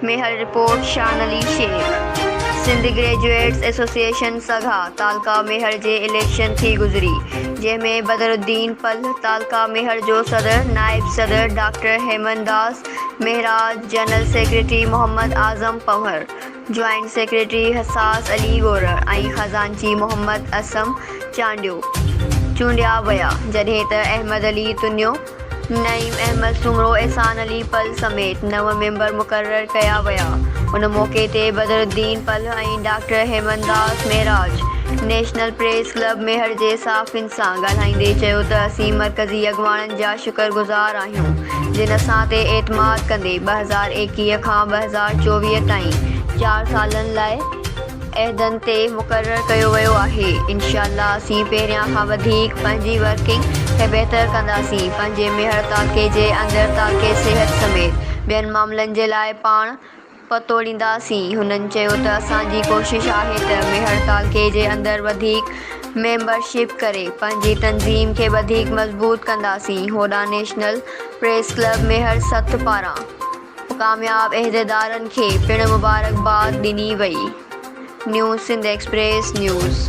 Mehar, report, Shan Ali Shaikh, Sindh graduates association سگها تعلقه ميهڙ جي election ٿي گذري جنهن ۾ بدرالدين پلهه تعلقه ميهڙ جو صدر، نائب صدر doctor Heman Das Mehraj, general secretary Muhammad Azam Panhwar, joint secretary Hassas Ali Gorar ۽ خزانچي محمد اسم چانڊيو چونڊيا ويا جڏهن ته احمد علي تنيو، نعيم احمد سومرو، احسان علي پلھ سميت نو ميمبر مقرر ڪيا ويا. ان موقعي تي Badruddin Palh ۽ doctor Heman Das Mehraj national press club Mehar جي صحافين سان ڳالهائيندي چيو ته اسين مرڪزي اڳواڻن جا شڪر گذار آهيون جن اسان تي اعتماد ڪندي 2021 کان 2024 تائين چار سالن لاء عهدن تي مقرر ڪيو ويو آهي، انشاء الله اسين پهريان کان وڌيڪ پنهنجي ورڪنگ کي بهتر ڪنداسين، پنهنجي ميهڙ تعلقي جي اندر تعلقي صحت سميت ٻين معاملن جي لاء پاڻ پتوڙينداسين، هنن چيو ته اسان جي ڪوشش آهي ته ميهڙ تعلقي جي اندر وڌيڪ ميمبرشپ ڪري پنهنجي تنظيم کي وڌيڪ مضبوط ڪنداسين، هوڏانهن نيشنل پريس ڪلب ميهڙ سٿ پاران. ڪامياب عهديدارن کي پڻ مبارڪباد ڏني وئي. New Sindh express news.